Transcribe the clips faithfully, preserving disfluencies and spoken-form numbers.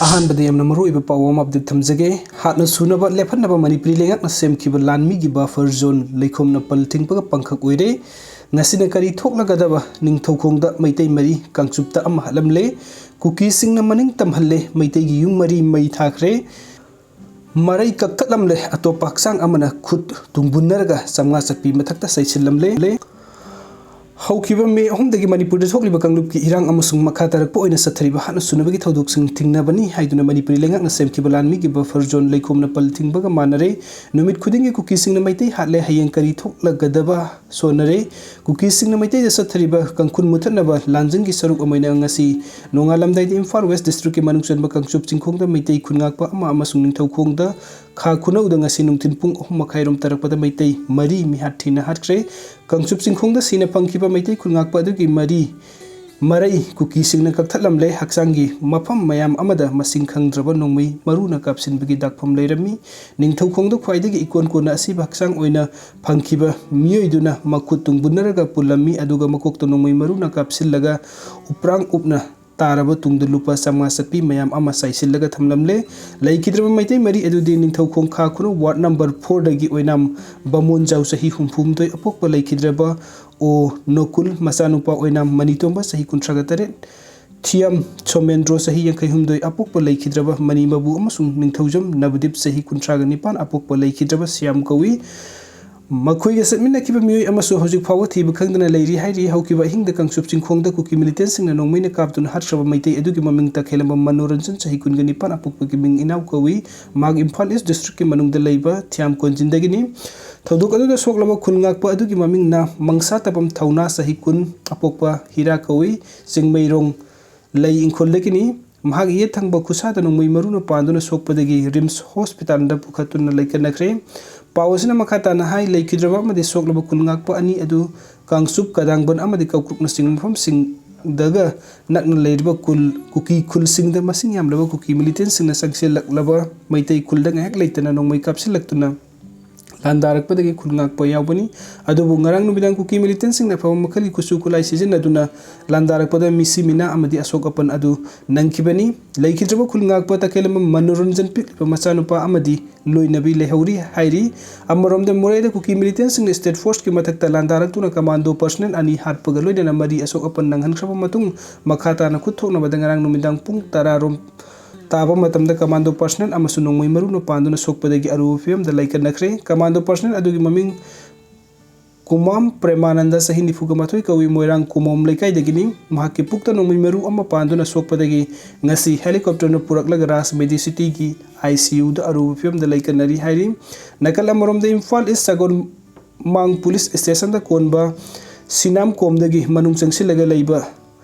ꯑꯍꯥꯟꯕꯗ ꯌꯥꯝꯅ ꯃꯔꯨꯑꯣꯏꯕ ꯄꯥꯎ ꯑꯃ ꯑꯞꯗꯦꯠ ꯊꯝꯖꯒꯦ꯫ ꯍꯥꯠꯅ ꯁꯨꯅꯕ ꯂꯦꯞꯍꯟꯅꯕ ꯃꯅꯤꯄꯨꯔꯤ ꯂꯩꯉꯥꯛꯅ ꯁꯦꯝꯈꯤꯕ ꯂꯥꯟꯃꯤꯒꯤ ꯕꯐꯔ ꯖꯣꯟ ꯂꯩꯈꯣꯝꯅ ꯄꯜ ꯊꯤꯡꯕꯒ ꯄꯪꯈꯛ ꯑꯣꯏꯔꯦ꯫ ꯉꯁꯤꯅ ꯀꯔꯤ ꯊꯣꯛꯂꯒꯗꯕ? ꯅꯤꯡꯊꯧꯈꯣꯡꯗ ꯃꯩꯇꯩ ꯃꯔꯤ ꯀꯥꯡꯆꯨꯞꯇ ꯑꯃ ꯍꯥꯠꯂꯝꯂꯦ꯫ ꯀꯨꯀꯤꯁꯤꯡꯅ ꯃꯅꯤꯡ ꯇꯝꯍꯜꯂꯦ꯫ ꯃꯩꯇꯩꯒꯤ ꯌꯨꯝ ꯃꯔꯤ ꯃꯩ ꯊꯥꯈ꯭ꯔꯦ꯫ ꯃꯔꯩ ꯀꯛꯊꯠꯂꯝꯂꯦ꯫ ꯑꯇꯣꯞꯄ ꯍꯛꯆꯥꯡ ꯑꯃꯅ ꯈꯨꯠ ꯇꯨꯡꯕꯨꯟꯅꯔꯒ ꯆꯥꯝꯃꯉꯥ ꯆꯠꯄꯤ ꯃꯊꯛꯇ ꯆꯩꯁꯤꯜꯂꯝꯂꯦ꯫ ꯍꯧꯈꯤꯕ ꯃꯦ ꯑꯍꯨꯝꯗꯒꯤ ꯃꯅꯤꯄꯨꯔꯗ ꯊꯣꯛꯂꯤꯕ ꯀꯥꯡꯂꯨꯞꯀꯤ ꯏꯔꯥꯡ ꯑꯃꯁꯨꯡ ꯃꯈꯥ ꯇꯥꯔꯛꯄ ꯑꯣꯏꯅ ꯆꯠꯊꯔꯤꯕ ꯍꯥꯠꯅ ꯁꯨꯅꯕꯒꯤ ꯊꯧꯗꯣꯛꯁꯤꯡ ꯊꯤꯡꯅꯕꯅꯤ ꯍꯥꯏꯗꯨꯅ ꯃꯅꯤꯄꯨꯔꯤ ꯂꯩꯉꯥꯛꯅ ꯁꯦꯝꯈꯤꯕ ꯂꯥꯟꯃꯤꯒꯤ ꯕꯐꯔ ꯖꯣꯟ ꯂꯩꯈꯣꯝꯅ ꯄꯜ ꯊꯤꯡꯕꯒ ꯃꯥꯟꯅꯔꯦ꯫ ꯅꯨꯃꯤꯠ ꯈꯨꯗꯤꯡꯒꯤ ꯀꯨꯀꯤꯁꯤꯡꯅ ꯃꯩꯇꯩ ꯍꯥꯠꯂꯦ꯫ ꯍꯌꯦꯡ ꯀꯔꯤ ꯊꯣꯛꯂꯒꯗꯕ ꯁꯣꯟꯅꯔꯦ꯫ ꯀꯨꯀꯤꯁꯤꯡꯅ ꯃꯩꯇꯩꯗ ꯆꯠꯊꯔꯤꯕ ꯀꯥꯡꯈꯨꯜ ꯃꯨꯊꯠꯅꯕ ꯂꯥꯟꯖꯪꯒꯤ ꯁꯔꯨꯛ ꯑꯃ ꯑꯣꯏꯅ ꯉꯁꯤ ꯅꯣꯡꯉꯥꯜꯂꯝꯗꯥꯏꯗ ꯏꯝꯐꯥꯜ ꯋꯦꯁ ꯗꯤꯁꯇ꯭ꯔꯤꯛꯀꯤ ꯃꯅꯨꯡ ꯆꯟꯕ ꯀꯥꯡꯆꯨꯞ ꯆꯤꯡꯈꯣꯡꯗ ꯃꯩꯇꯩ ꯈꯨꯟꯉꯥꯛꯄ ꯑꯃ ꯑꯃꯁꯨꯡ ꯅꯤꯡꯊꯧꯈꯣꯡꯗ ꯈꯥ ꯈꯨꯅꯧꯗ ꯉꯁꯤ ꯅꯨꯡꯊꯤꯜ ꯄꯨꯡ ꯑꯍꯨꯝ ꯃꯈꯥꯏꯔꯣꯝ ꯇꯥꯔꯛꯄꯗ ꯃꯩꯇꯩ ꯃꯔꯤ ꯃꯤꯍꯥꯠ ꯊꯤꯅ ꯍꯥꯠꯈ꯭ꯔꯦ꯫ ꯀꯥꯡꯆꯨꯞ ꯆꯤꯡꯈꯣꯡꯗ ꯁꯤꯅ ꯐꯪꯈꯤꯕ ꯃꯩꯇꯩ ꯈꯨꯟꯉꯥꯛꯄ ꯑꯗꯨꯒꯤ ꯃꯔꯤ ꯃꯔꯩ ꯀꯨꯀꯤꯁꯤꯡꯅ ꯀꯛꯊꯠꯂꯝꯂꯦ꯫ ꯍꯛꯆꯥꯡꯒꯤ ꯃꯐꯝ ꯃꯌꯥꯝ ꯑꯃꯗ ꯃꯁꯤꯡ ꯈꯪꯗ꯭ꯔꯕ ꯅꯣꯡꯃꯩ ꯃꯔꯨꯅ ꯀꯥꯞꯁꯤꯟꯕꯒꯤ ꯗꯥꯛꯐꯝ ꯂꯩꯔꯝꯃꯤ꯫ ꯅꯤꯡꯊꯧꯈꯣꯡꯗ ꯈ꯭ꯋꯥꯏꯗꯒꯤ ꯏꯀꯣꯟ ꯀꯣꯟꯅ ꯑꯁꯤꯕ ꯍꯛꯆꯥꯡ ꯑꯣꯏꯅ ꯐꯪꯈꯤꯕ ꯃꯤꯑꯣꯏꯗꯨꯅ ꯃꯈꯨꯠ ꯇꯨꯡꯕꯨꯟꯅꯔꯒ ꯄꯨꯜꯂꯝꯃꯤ, ꯑꯗꯨꯒ ꯃꯀꯣꯛꯇ ꯅꯣꯡꯃꯩ ꯃꯔꯨꯅ ꯀꯥꯞꯁꯤꯜꯂꯒ ꯎꯄ꯭ꯔꯥꯡ ꯎꯞꯅ ꯇꯥꯔꯕ ꯇꯨꯡꯗ ꯂꯨꯄꯥ ꯆꯥꯝꯃꯉꯥ ꯆꯠꯄꯤ ꯃꯌꯥꯝ ꯑꯃ ꯆꯥꯏꯁꯤꯜꯂꯒ ꯊꯝꯂꯝꯂꯦ꯫ ꯂꯩꯈꯤꯗ꯭ꯔꯕ ꯃꯩꯇꯩ ꯃꯔꯤ ꯑꯗꯨꯗꯤ ꯅꯤꯡꯊꯧꯈꯣꯡ ꯈꯥ ꯈꯨꯅꯧ ꯋꯥꯔꯗ ꯅꯝꯕꯔ ꯐꯣꯔꯗꯒꯤ ꯑꯣꯏꯅꯥꯝ ꯕꯥꯃꯣꯟꯖꯥꯎ ꯆꯍꯤ ꯍꯨꯝꯐꯨꯍꯨꯝꯗꯣꯏ ꯑꯄꯣꯛꯄ ꯂꯩꯈꯤꯗ꯭ꯔꯕ ꯑꯣ ꯅꯣꯀꯨꯜ ꯃꯆꯥꯅꯨꯄꯥ ꯑꯣꯏꯅꯥꯝ ꯃꯅꯤꯇꯣꯝꯕ ꯆꯍꯤ ꯀꯨꯟꯊ꯭ꯔꯥꯒ ꯇꯔꯦꯠ, ꯊꯤꯌꯥꯝ ꯁꯣꯃꯦꯟꯗ꯭ꯔꯣ ꯆꯍꯤ ꯌꯥꯡꯈꯩꯍꯨꯝꯗꯣꯏ ꯑꯄꯣꯛꯄ ꯂꯩꯈꯤꯗ꯭ꯔꯕ ꯃꯅꯤ ꯃꯕꯨ ꯑꯃꯁꯨꯡ ꯅꯤꯡꯊꯧꯖꯝ ꯅꯕꯗꯤꯞ ꯆꯍꯤ ꯀꯨꯟꯊ꯭ꯔꯥꯒ ꯅꯤꯄꯥꯟ ꯑꯄꯣꯛꯄ ꯂꯩꯈꯤꯗ꯭ꯔꯕ ꯁ꯭ꯌꯥꯝ ꯀꯧꯏ꯫ ꯃꯈꯣꯏꯒ ꯆꯠꯃꯤꯟꯅꯈꯤꯕ ꯃꯤꯑꯣꯏ ꯑꯃꯁꯨ ꯍꯧꯖꯤꯛ ꯐꯥꯎꯕ ꯊꯤꯕ ꯈꯪꯗꯅ ꯂꯩꯔꯤ ꯍꯥꯏꯔꯤ꯫ ꯍꯧꯈꯤꯕ ꯑꯍꯤꯡꯗ ꯀꯥꯡꯆꯨꯞ ꯆꯤꯡꯈꯣꯡꯗ ꯀꯨꯀꯤ ꯃꯤꯂꯤꯇꯦꯟꯁꯤꯡꯅ ꯅꯣꯡꯃꯩꯅ ꯀꯥꯞꯇꯨꯅ ꯍꯥꯠꯈ꯭ꯔꯕ ꯃꯩꯇꯩ ꯑꯗꯨꯒꯤ ꯃꯃꯤꯡ ꯇꯈꯦꯜꯂꯝꯕ ꯃꯅꯣꯔꯟꯖꯟ ꯆꯍꯤ ꯀꯨꯟꯒ ꯅꯤꯄꯥꯟ ꯑꯄꯣꯛꯄꯒꯤ ꯃꯤꯡ ꯏꯅꯥꯎ ꯀꯧꯏ꯫ ꯃꯍꯥꯛ ꯏꯝꯐꯥꯜ ꯏꯁ ꯗꯤꯁꯇ꯭ꯔꯤꯛꯀꯤ ꯃꯅꯨꯡꯗ ꯂꯩꯕ ꯊꯤꯌꯥꯝ ꯀꯣꯟꯖꯤꯟꯗꯒꯤꯅꯤ꯫ ꯊꯧꯗꯣꯛ ꯑꯗꯨꯗ ꯁꯣꯛꯂꯕ ꯈꯨꯟ ꯉꯥꯛꯄ ꯑꯗꯨꯒꯤ ꯃꯃꯤꯡꯅ ꯃꯪꯁꯥ ꯇꯕꯝ ꯊꯧꯅꯥ ꯆꯍꯤ ꯀꯨꯟ ꯑꯄꯣꯛꯄ ꯍꯤꯔꯥ ꯀꯧꯏ꯫ ꯆꯤꯡꯃꯩꯔꯣꯡ ꯂꯩ ꯏꯪꯈꯣꯜꯗꯒꯤꯅꯤ꯫ ꯃꯍꯥꯛ ꯌꯦꯠ ꯊꯪꯕ ꯈꯨꯠꯁꯥꯗ ꯅꯣꯡꯃꯩ ꯃꯔꯨꯅ ꯄꯥꯟꯗꯨꯅ ꯁꯣꯛꯄꯗꯒꯤ ꯔꯤꯝꯁ ꯍꯣꯁꯄꯤꯇꯥꯜꯗ ꯄꯨꯈꯠꯇꯨꯅ ꯂꯩꯀꯠꯅꯈ꯭ꯔꯦ꯫ ꯄꯥꯎ ꯑꯁꯤꯅ ꯃꯈꯥ ꯇꯥꯅ ꯍꯥꯏ, ꯂꯩꯈꯤꯗ꯭ꯔꯕ ꯑꯃꯗꯤ ꯁꯣꯛꯂꯕ ꯈꯨꯟ ꯉꯥꯛꯄ ꯑꯅꯤ ꯑꯗꯨ ꯀꯥꯡꯆꯨꯞ, ꯀꯗꯥꯡꯕꯟ ꯑꯃꯗꯤ ꯀꯧꯀ꯭ꯔꯨꯛꯅꯆꯤꯡꯕ ꯃꯐꯝꯁꯤꯡꯗꯒ ꯅꯛꯅ ꯂꯩꯔꯤꯕ ꯀꯨꯜ, ꯀꯨꯀꯤ ꯈꯨꯜꯁꯤꯡꯗ ꯃꯁꯤꯡ ꯌꯥꯝꯂꯕ ꯀꯨꯀꯤ ꯃꯤꯂꯤꯇꯦꯟꯁꯤꯡꯅ ꯆꯪꯁꯤꯜꯂꯛꯂꯕ ꯃꯩꯇꯩ ꯈꯨꯜꯗ ꯉꯥꯏꯍꯥꯛ ꯂꯩꯇꯅ ꯅꯣꯡꯃꯩ ꯀꯥꯞꯁꯤꯜꯂꯛꯇꯨꯅ ꯂꯥꯟꯗꯥꯔꯛꯄꯗꯒꯤ ꯈꯨꯜ ꯉꯥꯛꯄ ꯌꯥꯎꯕꯅꯤ꯫ ꯑꯗꯨꯕꯨ ꯉꯔꯥꯡ ꯅꯨꯃꯤꯗꯥꯡ ꯀꯨꯀꯤ ꯃꯤꯂꯤꯇꯦꯟꯁꯤꯡꯅ ꯑꯐꯕ ꯃꯈꯜꯒꯤ ꯈꯨꯠꯁꯨ ꯈꯨꯠꯂꯥꯏ ꯁꯤꯖꯤꯟꯅꯗꯨꯅ ꯂꯥꯟꯗꯥꯔꯛꯄꯗ ꯃꯤꯁꯤ ꯃꯤꯅꯥ ꯑꯃꯗꯤ ꯑꯁꯣꯛ ꯑꯄꯟ ꯑꯗꯨ ꯅꯪꯈꯤꯕꯅꯤ꯫ ꯂꯩꯈꯤꯗ꯭ꯔꯕ ꯈꯨꯜ ꯉꯥꯛꯄ ꯇꯈꯦꯂꯝꯕꯝ ꯃꯅꯣꯔꯟꯖꯟ ꯄꯤꯛꯂꯤꯕ ꯃꯆꯥꯅꯨꯄꯥ ꯑꯃꯗꯤ ꯂꯣꯏꯅꯕꯤ ꯂꯩꯍꯧꯔꯤ ꯍꯥꯏꯔꯤ꯫ ꯑꯃꯔꯣꯝꯗ ꯃꯣꯔꯦꯗ ꯀꯨꯀꯤ ꯃꯤꯂꯤꯇꯦꯟꯁꯤꯡꯅ ꯁ꯭ꯇꯦꯠ ꯐꯣꯔꯁꯀꯤ ꯃꯊꯛꯇ ꯂꯥꯟꯗꯥꯔꯛꯇꯨꯅ ꯀꯃꯥꯟꯗꯣ ꯄꯔꯁꯅꯦꯜ ꯑꯅꯤ ꯍꯥꯠꯄꯒ ꯂꯣꯏꯅꯅ ꯃꯔꯤ ꯑꯁꯣꯛ ꯑꯄꯟ ꯅꯪꯍꯟꯈ꯭ꯔꯕ ꯃꯇꯨꯡ, ꯃꯈꯥ ꯇꯥꯅ ꯈꯨꯠ ꯊꯣꯛꯅꯕꯗ ꯉꯔꯥꯡ ꯅꯨꯃꯤꯗꯥꯡ ꯄꯨꯡ ꯇꯔꯥ ꯔꯣꯝ ꯇꯥꯕ ꯃꯇꯝꯗ ꯀꯃꯥꯟꯗꯣ ꯄꯔꯁꯅꯦꯜ ꯑꯃꯁꯨꯡ ꯅꯣꯡꯃꯩ ꯃꯔꯨꯅ ꯄꯥꯟꯗꯨꯅ ꯁꯣꯛꯄꯗꯒꯤ ꯑꯔꯨꯕ ꯐꯤꯕꯝꯗ ꯂꯩꯀꯠꯅꯈ꯭ꯔꯦ꯫ ꯀꯃꯥꯟꯗꯣ ꯄꯔꯁꯅꯦꯜ ꯑꯗꯨꯒꯤ ꯃꯃꯤꯡ ꯀꯨꯃꯥꯝ ꯄ꯭ꯔꯦꯃꯥꯅꯟꯗ, ꯆꯍꯤ ꯅꯤꯐꯨꯒ ꯃꯥꯊꯣꯏ ꯀꯧꯏ, ꯃꯣꯏꯔꯥꯡ ꯀꯨꯃꯣꯝ ꯂꯩꯀꯥꯏꯗꯒꯤꯅꯤ꯫ ꯃꯍꯥꯛꯀꯤ ꯄꯨꯛꯇ ꯅꯣꯡꯃꯩ ꯃꯔꯨ ꯑꯃ ꯄꯥꯟꯗꯨꯅ ꯁꯣꯛꯄꯗꯒꯤ ꯉꯁꯤ ꯍꯦꯂꯤꯀꯣꯞꯇꯔꯅ ꯄꯨꯔꯛꯂꯒ ꯔꯥꯖ ꯃꯦꯗꯤꯁꯤꯇꯤꯒꯤ ꯑꯥꯏ ꯁꯤ ꯌꯨꯗ ꯑꯔꯨꯕ ꯐꯤꯕꯝꯗ ꯂꯩꯀꯠꯅꯔꯤ ꯍꯥꯏꯔꯤ꯫ ꯅꯥꯀꯜ ꯑꯃꯔꯣꯝꯗ ꯏꯝꯐꯥꯜ ꯏꯁ ꯁꯒꯣꯜ ꯃꯥꯡ ꯄꯨꯂꯤꯁ ꯁ꯭ꯇꯦꯁꯟꯗ ꯀꯣꯟꯕ ꯁꯤꯅꯥꯝꯀꯣꯝꯗꯒꯤ ꯃꯅꯨꯡ ꯆꯪꯁꯤꯜꯂꯒ ꯂꯩꯕ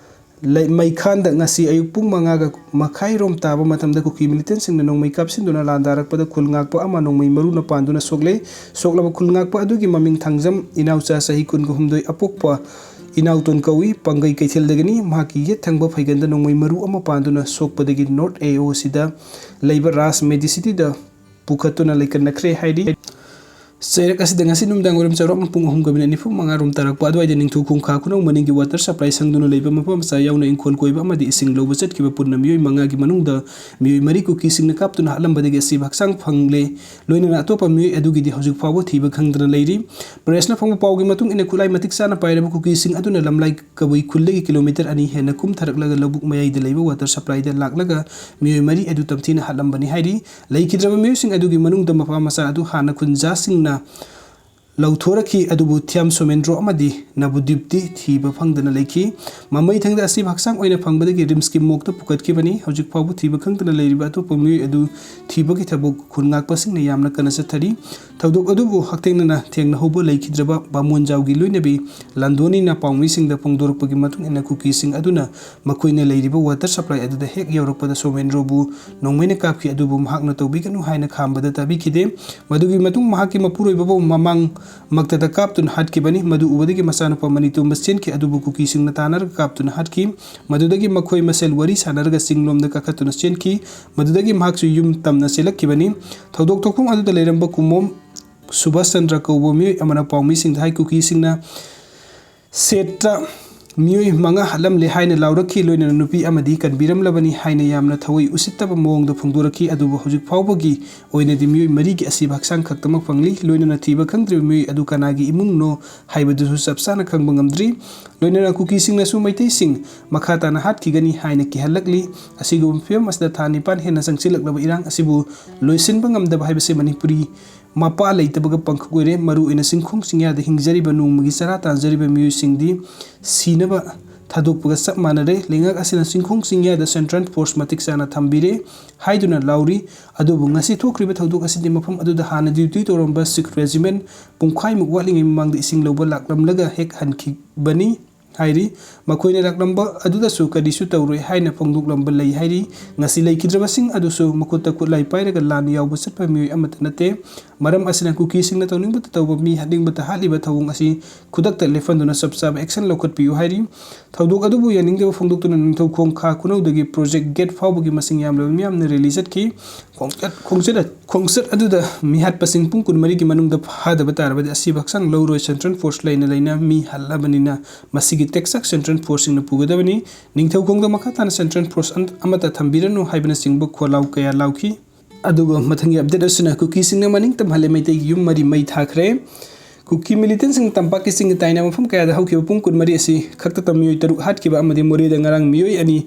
ꯂꯩ-, ꯃꯩꯈꯥꯟꯗ ꯉꯁꯤ ꯑꯌꯨꯛ ꯄꯨꯡ ꯃꯉꯥꯒ ꯃꯈꯥꯏꯔꯣꯝ ꯇꯥꯕ ꯃꯇꯝꯗ ꯀꯨꯀꯤ ꯃꯤꯂꯤꯇꯦꯟꯁꯤꯡꯅ ꯅꯣꯡꯃꯩ ꯀꯥꯞꯁꯤꯟꯗꯨꯅ ꯂꯥꯟꯗꯥꯔꯛꯄꯗ ꯈꯨꯜ ꯉꯥꯛꯄ ꯑꯃ ꯅꯣꯡꯃꯩ ꯃꯔꯨꯅ ꯄꯥꯟꯗꯨꯅ ꯁꯣꯛꯂꯦ꯫ ꯁꯣꯛꯂꯕ ꯈꯨꯜ ꯉꯥꯛꯄ ꯑꯗꯨꯒꯤ ꯃꯃꯤꯡ ꯊꯥꯡꯖꯝ ꯏꯅꯥꯎꯆꯥ, ꯆꯍꯤ ꯀꯨꯟꯒ ꯍꯨꯝꯗꯣꯏ, ꯑꯄꯣꯛꯄ ꯏꯅꯥꯎꯇꯣꯟ ꯀꯧꯏ, ꯄꯥꯡꯒꯩ ꯀꯩꯊꯦꯜꯗꯒꯤꯅꯤ꯫ ꯃꯍꯥꯛꯀꯤ ꯌꯦꯠ ꯊꯪꯕ ꯐꯩꯒꯟꯗ ꯅꯣꯡꯃꯩ ꯃꯔꯨ ꯑꯃ ꯄꯥꯟꯗꯨꯅ ꯁꯣꯛꯄꯗꯒꯤ ꯅꯣꯔꯠ ꯑꯦ ꯑꯣ ꯁꯤꯗ ꯂꯩꯕ ꯔꯥꯖ ꯃꯦꯗꯤꯁꯤꯇꯤꯗ ꯄꯨꯈꯠꯇꯨꯅ ꯂꯩꯀꯠꯅꯈ꯭ꯔꯦ ꯍꯥꯏꯔꯤ꯫ ꯆꯩꯔꯛ ꯑꯁꯤꯗ ꯉꯁꯤ ꯅꯨꯃꯤꯗꯥꯡ ꯋꯥꯏꯔꯝ ꯆꯥꯎꯔꯥꯛꯅ ꯄꯨꯡ ꯑꯍꯨꯝꯒ ꯃꯤꯅꯤꯠ ꯅꯤꯐꯨ ꯃꯉꯥ ꯔꯣꯝ ꯇꯥꯔꯛꯄ ꯑꯗꯨꯋꯥꯏꯗ ꯅꯤꯡꯊꯧ ꯈꯣꯡꯈꯥ ꯈꯨꯅꯧ ꯃꯅꯤꯡꯒꯤ ꯋꯥꯇꯔ ꯁꯄ꯭ꯂꯥꯏ ꯁꯪꯗꯨꯅ ꯂꯩꯕ ꯃꯄꯥ ꯃꯆꯥ ꯌꯥꯎꯅ ꯏꯪꯈꯣꯜ ꯀꯣꯏꯕ ꯑꯃꯗꯤ ꯏꯁꯤꯡ ꯂꯧꯕ ꯆꯠꯈꯤꯕ ꯄꯨꯟꯅ ꯃꯤꯑꯣꯏ ꯃꯉꯥꯒꯤ ꯃꯅꯨꯡꯗ ꯃꯤꯑꯣꯏ ꯃꯔꯤ ꯀꯨꯀꯤꯁꯤꯡꯅ ꯀꯥꯞꯇꯨꯅ ꯍꯥꯠꯂꯝꯕꯗꯒꯤ ꯑꯁꯤꯕ ꯍꯛꯆꯥꯡ ꯐꯪꯂꯦ꯫ ꯂꯣꯏꯅꯅ ꯑꯇꯣꯞꯄ ꯃꯤꯑꯣꯏ ꯑꯗꯨꯒꯤꯗꯤ ꯍꯧꯖꯤꯛ ꯐꯥꯎꯕ ꯊꯤꯕ ꯈꯪꯗꯅ ꯂꯩꯔꯤ꯫ ꯄ꯭ꯔꯦꯁꯅ ꯐꯪꯕ ꯄꯥꯎꯒꯤ ꯃꯇꯨꯡ ꯏꯟꯅ, ꯈꯨꯠꯂꯥꯏ ꯃꯇꯤꯛ ꯆꯥꯅ ꯄꯥꯏꯔꯕ ꯀꯨꯀꯤꯁꯤꯡ ꯑꯗꯨꯅ ꯂꯝꯂꯥꯏ ꯀꯕꯨꯏ ꯈꯨꯜꯗꯒꯤ ꯀꯤꯂꯣꯃꯤꯇꯔ ꯑꯅꯤ ꯍꯦꯟꯅ ꯀꯨꯝꯊꯔꯛꯂꯒ ꯂꯧꯕꯨꯛ ꯃꯌꯥꯏꯗ ꯂꯩꯕ ꯋꯥꯇꯔ ꯁꯄ꯭ꯂꯥꯏꯗ ꯂꯥꯛꯂꯒ ꯃꯤꯑꯣꯏ ꯃꯔꯤ ꯑꯗꯨ ꯇꯝꯊꯤꯅ ꯍꯥꯠꯂꯝꯕꯅꯤ ꯍꯥꯏꯔꯤ꯫ ꯂꯩꯈꯤꯗ꯭ꯔꯕ ꯃꯤꯑꯣꯏꯁꯤꯡ ꯑꯗꯨꯒꯤ ꯃꯅꯨꯡꯗ ꯃꯄꯥ ꯃꯆꯥ ꯑꯗꯨ ꯍꯥꯟꯅ ꯈꯨꯟꯖꯥꯁꯤꯡꯅ ꯂꯧꯊꯣꯔꯛꯈꯤ, ꯑꯗꯨꯕꯨ ꯊꯤꯌꯥꯝ ꯁꯣꯃꯦꯟꯗ꯭ꯔꯣ ꯑꯃꯗꯤ ꯅꯕꯨꯗꯤꯞꯇꯤ ꯊꯤꯕ ꯐꯪꯗꯅ ꯂꯩꯈꯤ꯫ ꯃꯃꯩ ꯊꯪꯗ ꯑꯁꯤꯕ ꯍꯛꯆꯥꯡ ꯑꯣꯏꯅ ꯐꯪꯕꯗꯒꯤ ꯔꯤꯝꯁꯀꯤ ꯃꯣꯛꯇ ꯄꯨꯈꯠꯈꯤꯕꯅꯤ꯫ ꯍꯧꯖꯤꯛ ꯐꯥꯎꯕ ꯊꯤꯕ ꯈꯪꯗꯅ ꯂꯩꯔꯤꯕ ꯑꯇꯣꯞꯄ ꯃꯤꯑꯣꯏ ꯑꯗꯨ ꯊꯤꯕꯒꯤ ꯊꯕꯛ ꯈꯨꯟ ꯉꯥꯛꯄꯁꯤꯡꯅ ꯌꯥꯝꯅ ꯀꯟꯅ ꯆꯠꯊꯔꯤ꯫ ꯊꯧꯗꯣꯛ ꯑꯗꯨꯕꯨ ꯍꯛꯊꯦꯡꯅꯅ ꯊꯦꯡꯅꯍꯧꯕ ꯂꯩꯈꯤꯗ꯭ꯔꯕ ꯕꯥꯃꯣꯟꯖꯥꯎꯒꯤ ꯂꯣꯏꯅꯕꯤ ꯂꯥꯟꯗꯣꯅꯤꯅ ꯄꯥꯎꯃꯤꯁꯤꯡꯗ ꯐꯣꯡꯗꯣꯔꯛꯄꯒꯤ ꯃꯇꯨꯡ ꯏꯟꯅ, ꯀꯨꯀꯤꯁꯤꯡ ꯑꯗꯨꯅ ꯃꯈꯣꯏꯅ ꯂꯩꯔꯤꯕ ꯋꯥꯇꯔ ꯁꯄ꯭ꯂꯥꯏ ꯑꯗꯨꯗ ꯍꯦꯛ ꯌꯧꯔꯛꯄꯗ ꯁꯣꯃꯦꯟꯗ꯭ꯔꯣꯕꯨ ꯅꯣꯡꯃꯩꯅ ꯀꯥꯞꯈꯤ, ꯑꯗꯨꯕꯨ ꯃꯍꯥꯛꯅ ꯇꯧꯕꯤꯒꯅꯨ ꯍꯥꯏꯅ ꯈꯥꯝꯕꯗ ꯇꯥꯕꯤꯈꯤꯗꯦ꯫ ꯃꯗꯨꯒꯤ ꯃꯇꯨꯡ ꯃꯍꯥꯛꯀꯤ ꯃꯄꯨꯔꯣꯏꯕꯕꯨ ꯃꯃꯥꯡ ꯃꯛꯇꯗ ꯀꯥꯞꯇꯨꯅ ꯍꯥꯠꯈꯤꯕꯅꯤ꯫ ꯃꯗꯨ ꯎꯕꯗꯒꯤ ꯃꯆꯥꯅꯨꯄꯥ ꯃꯅꯤꯇꯣꯝꯕ ꯆꯦꯟꯈꯤ, ꯑꯗꯨꯕꯨ ꯀꯨꯀꯤꯁꯤꯡꯅ ꯇꯥꯟꯅꯔꯒ ꯀꯥꯞꯇꯨꯅ ꯍꯥꯠꯈꯤ꯫ ꯃꯗꯨꯗꯒꯤ ꯃꯈꯣꯏ ꯃꯁꯦꯜ ꯋꯥꯔꯤ ꯁꯥꯟꯅꯔꯒ ꯆꯤꯡꯂꯣꯝꯗ ꯀꯥꯈꯠꯇꯨꯅ ꯆꯦꯟꯈꯤ꯫ ꯃꯗꯨꯗꯒꯤ ꯃꯍꯥꯛꯁꯨ ꯌꯨꯝ ꯇꯝꯅ ꯆꯦꯜꯂꯛꯈꯤꯕꯅꯤ꯫ ꯊꯧꯗꯣꯛ ꯊꯣꯛꯐꯝ ꯑꯗꯨꯗ ꯂꯩꯔꯝꯕ ꯀꯨꯃꯣꯝ ꯁꯨꯕꯥꯁ ꯆꯟꯗ꯭ꯔ ꯀꯧꯕ ꯃꯤꯑꯣꯏ ꯑꯃꯅ ꯄꯥꯎꯃꯤꯁꯤꯡꯗ ꯍꯥꯏ꯫ ꯀꯨꯀꯤꯁꯤꯡꯅ ꯁꯦꯠꯇ ꯃꯤꯑꯣꯏ ꯃꯉꯥ ꯍꯥꯠꯂꯝꯂꯦ ꯍꯥꯏꯅ ꯂꯥꯎꯔꯛꯈꯤ, ꯂꯣꯏꯅꯅ ꯅꯨꯄꯤ ꯑꯃꯗꯤ ꯀꯟꯕꯤꯔꯝꯂꯕꯅꯤ ꯍꯥꯏꯅ ꯌꯥꯝꯅ ꯊꯋꯥꯏ ꯎꯁꯤꯠꯇꯕ ꯃꯑꯣꯡꯗ ꯐꯣꯡꯗꯣꯔꯛꯈꯤ꯫ ꯑꯗꯨꯕꯨ ꯍꯧꯖꯤꯛ ꯐꯥꯎꯕꯒꯤ ꯑꯣꯏꯅꯗꯤ ꯃꯤꯑꯣꯏ ꯃꯔꯤꯒꯤ ꯑꯁꯤꯕ ꯍꯛꯆꯥꯡ ꯈꯛꯇꯃꯛ ꯐꯪꯂꯤ, ꯂꯣꯏꯅꯅ ꯊꯤꯕ ꯈꯪꯗ꯭ꯔꯤꯕ ꯃꯤꯑꯣꯏ ꯑꯗꯨ ꯀꯅꯥꯒꯤ ꯏꯃꯨꯡꯅꯣ ꯍꯥꯏꯕꯗꯨꯁꯨ ꯆꯞ ꯆꯥꯅ ꯈꯪꯕ ꯉꯝꯗ꯭ꯔꯤ꯫ ꯂꯣꯏꯅꯅ ꯀꯨꯀꯤꯁꯤꯡꯅꯁꯨ ꯃꯩꯇꯩꯁꯤꯡ ꯃꯈꯥ ꯇꯥꯅ ꯍꯥꯠꯈꯤꯒꯅꯤ ꯍꯥꯏꯅ ꯀꯤꯍꯜꯂꯛꯂꯤ꯫ ꯑꯁꯤꯒꯨꯝꯕ ꯐꯤꯕꯝ ꯑꯁꯤꯗ ꯊꯥ ꯅꯤꯄꯥꯟ ꯍꯦꯟꯅ ꯆꯪꯁꯤꯜꯂꯛꯂꯕ ꯏꯔꯥꯡ ꯑꯁꯤꯕꯨ ꯂꯣꯏꯁꯤꯟꯕ ꯉꯝꯗꯕ ꯍꯥꯏꯕꯁꯤ ꯃꯅꯤꯄꯨꯔꯤ ꯃꯄꯥ ꯂꯩꯇꯕꯒ ꯄꯪꯈꯛ ꯑꯣꯏꯔꯦ꯫ ꯃꯔꯨꯑꯣꯏꯅ ꯆꯤꯡꯈꯣꯡ ꯆꯤꯡꯌꯥꯗ ꯍꯤꯡꯖꯔꯤꯕ ꯅꯣꯡꯃꯒꯤ ꯆꯔꯥ ꯇꯥꯟꯖꯔꯤꯕ ꯃꯤꯑꯣꯏꯁꯤꯡꯗꯤ ꯁꯤꯅꯕ ꯊꯥꯗꯣꯛꯄꯒ ꯆꯞ ꯃꯥꯟꯅꯔꯦ꯫ ꯂꯩꯉꯥꯛ ꯑꯁꯤꯅ ꯆꯤꯡꯈꯣꯡ ꯆꯤꯡꯌꯥꯗ ꯁꯦꯟꯇ꯭ꯔꯦꯜ ꯐꯣꯔꯁ ꯃꯇꯤꯛ ꯆꯥꯅ ꯊꯝꯕꯤꯔꯦ ꯍꯥꯏꯗꯨꯅ ꯂꯥꯎꯔꯤ꯫ ꯑꯗꯨꯕꯨ ꯉꯁꯤ ꯊꯣꯛꯈ꯭ꯔꯤꯕ ꯊꯧꯗꯣꯛ ꯑꯁꯤꯗꯤ ꯃꯐꯝ ꯑꯗꯨꯗ ꯍꯥꯟꯅ ꯗ꯭ꯌꯨꯇꯤ ꯇꯧꯔꯝꯕ ꯁꯤꯈ ꯔꯦꯖꯤꯃꯦꯟ ꯄꯨꯡꯈꯥꯏꯃꯨꯛ ꯋꯥꯠꯂꯤꯉꯩ ꯃꯃꯥꯡꯗ ꯏꯁꯤꯡ ꯂꯧꯕ ꯂꯥꯛꯂꯝꯂꯒ ꯍꯦꯛ ꯍꯟꯈꯤꯕꯅꯤ ꯍꯥꯏꯔꯤ꯫ ꯃꯈꯣꯏꯅ ꯂꯥꯛꯂꯝꯕ ꯑꯗꯨꯗꯁꯨ ꯀꯔꯤꯁꯨ ꯇꯧꯔꯣꯏ ꯍꯥꯏꯅ ꯐꯣꯡꯗꯣꯛꯂꯝꯕ ꯂꯩ ꯍꯥꯏꯔꯤ꯫ ꯉꯁꯤ ꯂꯩꯈꯤꯗ꯭ꯔꯕꯁꯤꯡ ꯑꯗꯨꯁꯨ ꯃꯈꯨꯠꯇ ꯈꯨꯠꯂꯥꯏ ꯄꯥꯏꯔꯒ ꯂꯥꯟ ꯌꯥꯎꯕ ꯆꯠꯄ ꯃꯤꯑꯣꯏ ꯑꯃꯠꯇ ꯅꯠꯇꯦ꯫ ꯃꯔꯝ ꯑꯁꯤꯅ ꯀꯨꯀꯤꯁꯤꯡꯅ ꯇꯧꯅꯤꯡꯕꯇ ꯇꯧꯕ, ꯃꯤ ꯍꯥꯠꯅꯤꯡꯕꯇ ꯍꯥꯠꯂꯤꯕ ꯊꯧꯑꯣꯡ ꯑꯁꯤ ꯈꯨꯗꯛꯇ ꯂꯦꯞꯍꯟꯗꯨꯅ ꯆꯞ ꯆꯥꯕ ꯑꯦꯛꯁꯟ ꯂꯧꯈꯠꯄꯤꯌꯨ ꯍꯥꯏꯔꯤ꯫ ꯊꯧꯗꯣꯛ ꯑꯗꯨꯕꯨ ꯌꯥꯅꯤꯡꯗꯕ ꯐꯣꯡꯗꯣꯛꯇꯨꯅ ꯅꯤꯡꯊꯧꯈꯣꯡ ꯈꯥ ꯈꯨꯅꯧꯗꯒꯤ ꯄ꯭ꯔꯣꯖꯦꯛ ꯒꯦꯠ ꯐꯥꯎꯕꯒꯤ ꯃꯁꯤꯡ ꯌꯥꯝꯂꯕ ꯃꯤꯌꯥꯝꯅ ꯔꯦꯂꯤ ꯆꯠꯈꯤ꯫ ꯈꯣꯡꯆꯠ, ꯈꯣꯡꯆꯠ, ꯈꯣꯡꯆꯠ ꯑꯗꯨꯗ ꯃꯤꯍꯥꯠꯄꯁꯤꯡ ꯄꯨꯡ ꯀꯨꯟꯃꯔꯤꯒꯤ ꯃꯅꯨꯡꯗ ꯐꯥꯗꯕ ꯇꯥꯔꯕꯗꯤ ꯑꯁꯤꯕ ꯍꯛꯆꯥꯡ ꯂꯧꯔꯣꯏ꯫ ꯁꯦꯟꯇ꯭ꯔꯦꯜ ꯐꯣꯔꯁ ꯂꯩꯅ ꯂꯩꯅ ꯃꯤ ꯍꯥꯠꯂꯕꯅꯤꯅ ꯃꯁꯤꯒꯤ ꯇꯦꯛꯆꯥꯛ ꯁꯦꯟꯇ꯭ꯔꯦꯜ ꯐꯣꯔꯁꯁꯤꯡꯅ ꯄꯨꯒꯗꯕꯅꯤ꯫ ꯅꯤꯡꯊꯧꯈꯣꯡꯗ ꯃꯈꯥ ꯇꯥꯅ ꯁꯦꯟꯇ꯭ꯔꯦꯜ ꯐꯣꯔꯁ ꯑꯝ-, ꯑꯃꯠꯇ ꯊꯝꯕꯤꯔꯅꯨ ꯍꯥꯏꯕꯅꯆꯤꯡꯕ ꯈꯣꯜꯂꯥꯎ ꯀꯌꯥ ꯂꯥꯎꯈꯤ꯫ ꯑꯗꯨꯒ ꯃꯊꯪꯒꯤ ꯑꯞꯗꯦꯠ ꯑꯁꯤꯅ ꯀꯨꯀꯤꯁꯤꯡꯅ ꯃꯅꯤꯡ ꯇꯝꯍꯜꯂꯦ ꯃꯩꯇꯩꯒꯤ ꯌꯨꯝ ꯃꯔꯤ ꯃꯩ ꯊꯥꯈ꯭ꯔꯦ꯫ ꯀꯨꯀꯤ ꯃꯤꯂꯤꯇꯦꯟꯁꯤꯡ ꯇꯝꯄꯥꯛꯀꯤ ꯆꯤꯡꯒꯤ ꯇꯥꯏꯅ ꯃꯐꯝ ꯀꯌꯥꯗ ꯍꯧꯈꯤꯕ ꯄꯨꯡ ꯀꯨꯟꯃꯔꯤ ꯑꯁꯤ ꯈꯛꯇꯗ ꯃꯤꯑꯣꯏ ꯇꯔꯨꯛ ꯍꯥꯠꯈꯤꯕ ꯑꯃꯗꯤ ꯃꯣꯔꯦꯗ ꯉꯔꯥꯡ ꯃꯤꯑꯣꯏ ꯑꯅꯤ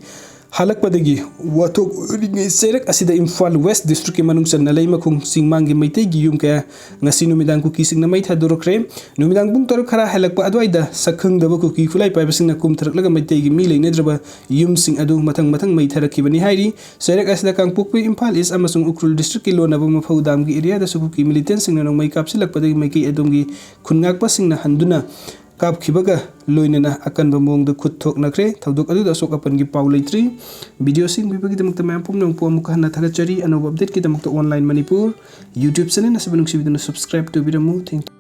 ꯍꯥꯠꯂꯛꯄꯗꯒꯤ ꯋꯥꯊꯣꯛ ꯑꯣꯏꯔꯤꯉꯩ ꯆꯩꯔꯛ ꯑꯁꯤꯗ ꯏꯝꯐꯥꯜ ꯋꯦꯁ ꯗꯤꯁꯇ꯭ꯔꯤꯛꯀꯤ ꯃꯅꯨꯡ ꯆꯟꯅ ꯂꯩꯃꯈꯣꯡ ꯆꯤꯡꯃꯥꯡꯒꯤ ꯃꯩꯇꯩꯒꯤ ꯌꯨꯝ ꯀꯌꯥ ꯉꯁꯤ ꯅꯨꯃꯤꯗꯥꯡ ꯀꯨꯀꯤꯁꯤꯡꯅ ꯃꯩ ꯊꯥꯗꯣꯔꯛꯈ꯭ꯔꯦ꯫ ꯅꯨꯃꯤꯗꯥꯡ ꯄꯨꯡ ꯇꯔꯨꯛ ꯈꯔ ꯍꯦꯜꯂꯛꯄ ꯑꯗꯨꯋꯥꯏꯗ ꯁꯛꯈꯪꯗꯕ ꯀꯨꯀꯤ ꯈꯨꯠꯂꯥꯏ ꯄꯥꯏꯕꯁꯤꯡꯅ ꯀꯨꯝꯊꯔꯛꯂꯒ ꯃꯩꯇꯩꯒꯤ ꯃꯤ ꯂꯩꯅꯗ꯭ꯔꯕ ꯌꯨꯝꯁꯤꯡ ꯑꯗꯨ ꯃꯊꯪ ꯃꯊꯪ ꯃꯩ ꯊꯥꯔꯛꯈꯤꯕꯅꯤ ꯍꯥꯏꯔꯤ꯫ ꯆꯩꯔꯛ ꯑꯁꯤꯗ ꯀꯥꯡꯄꯣꯛꯄꯤ, ꯏꯝꯐꯥꯜ ꯏꯁ ꯑꯃꯁꯨꯡ ꯎꯈ꯭ꯔꯨꯜ ꯗꯤꯁꯇ꯭ꯔꯤꯛꯀꯤ ꯂꯣꯟꯅꯕ ꯃꯐꯧ ꯗꯥꯝꯒꯤ ꯑꯦꯔꯤꯌꯥꯗꯁꯨ ꯀꯨꯀꯤ ꯃꯤꯂꯤꯇꯦꯟꯁꯤꯡꯅ ꯅꯣꯡꯃꯩ ꯀꯥꯞꯁꯤꯜꯂꯛꯄꯗꯒꯤ ꯃꯥꯏꯀꯩ ꯑꯗꯣꯝꯒꯤ ꯈꯨꯟꯉꯥꯛꯄꯁꯤꯡꯅ ꯍꯟꯗꯨꯅ ꯀꯥꯞꯈꯤꯕꯒ ꯂꯣꯏꯅꯅ ꯑꯀꯟꯕ ꯃꯑꯣꯡꯗ ꯈꯨꯠ ꯊꯣꯛꯅꯈ꯭ꯔꯦ꯫ ꯊꯧꯗꯣꯛ ꯑꯗꯨꯗ ꯑꯁꯣꯛ ꯑꯄꯟꯒꯤ ꯄꯥꯎ ꯂꯩꯇ꯭ꯔꯤ꯫ ꯚꯤꯗꯤꯑꯣꯁꯤ ꯌꯦꯡꯕꯤꯕꯒꯤꯗꯃꯛꯇ ꯃꯌꯥꯝ ꯄꯨꯝꯅꯃꯛꯄꯨ ꯑꯃꯨꯛꯀ ꯍꯟꯅ ꯊꯥꯒꯠꯆꯔꯤ꯫ ꯑꯅꯧꯕ ꯑꯞꯗꯦꯠꯀꯤꯗꯃꯛꯇ ꯑꯣꯟꯂꯥꯏꯟ ꯃꯅꯤꯄꯨꯔ YouTube ꯆꯦꯅꯦꯜ ꯑꯁꯤꯕꯨ ꯅꯨꯡꯁꯤꯕꯤꯗꯨꯅ ꯁꯕꯁꯀ꯭ꯔꯥꯏꯕ ꯇꯧꯕꯤꯔꯝꯃꯨ꯫ Thank you꯫